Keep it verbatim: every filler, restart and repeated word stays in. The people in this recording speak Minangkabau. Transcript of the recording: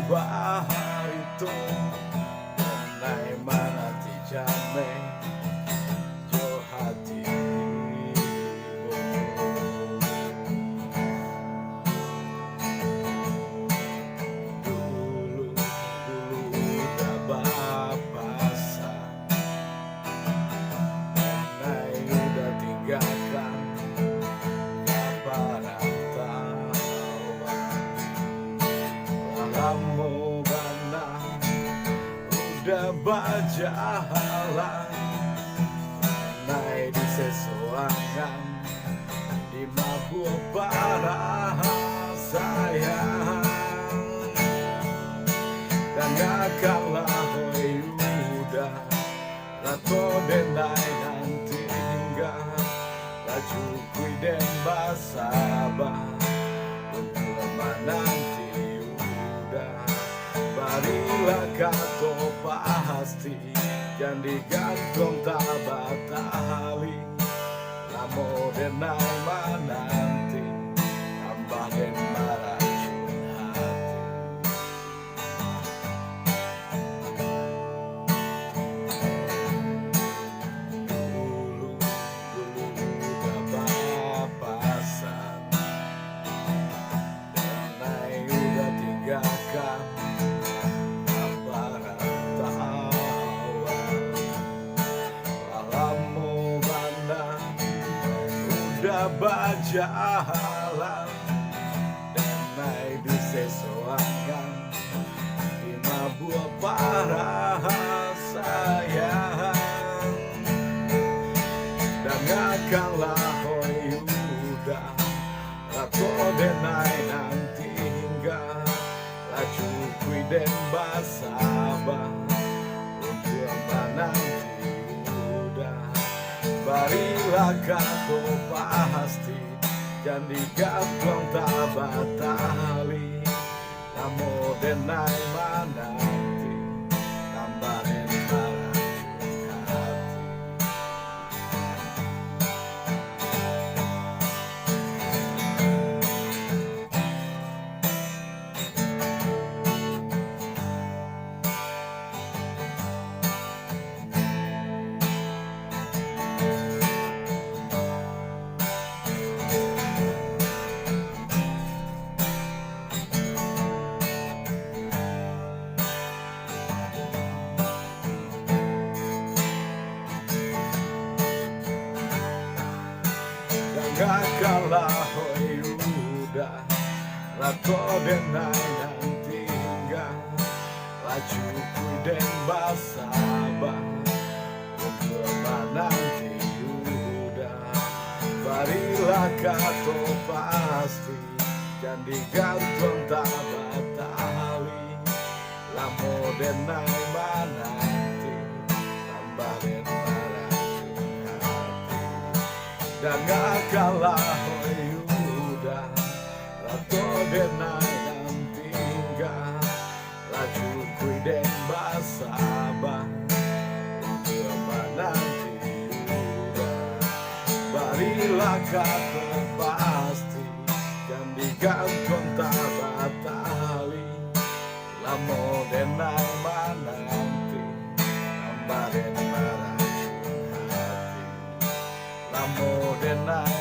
Baharito, denai mananti jameh jo hati ibo. Dulu, dulu udah bapasan, denai udah tinggakan ka parantauan. Lah lamo bana udah bajalan, denai di sesoangan, dimabuak parasaian. Dangakanlah, oi Yuda, rato denai nan tingga, lah cukuik den basaba untuak mananti Yuda. Barilah kato pasti, jan digantuang tabatali. Lamo denai mananti, tambah den maracun hati. Dulu, dulu udah bapasan, denai udah tinggakan ka parantauan. Lah lamo bana udah bajalan, denai di sesoangan, dimabuak parasaian. Dangakanlah, oi Yuda, rato denai nan tingga, lah cukuik den basaba untuak mananti Yuda. Barilah kato pasti, jan digantuang tabatali. Lamo denai mananti, tambah den maracun hati. Dangakanlah, oi Yuda, rato denai nan tingga, lah cukuik den basaba untuak mananti Yuda. Barilah kato pasti, jan digantuang tabatali. Lamo denai mananti, tambah den maracun hati. Dangakanlah, oi Yuda, rato denai nan tingga, lah cukuik den basaba untuak mananti Yuda. Barilah kato pasti, jan digantuang tabatali. Lamo denai mananti, tambah den maracun hati. Lamo denai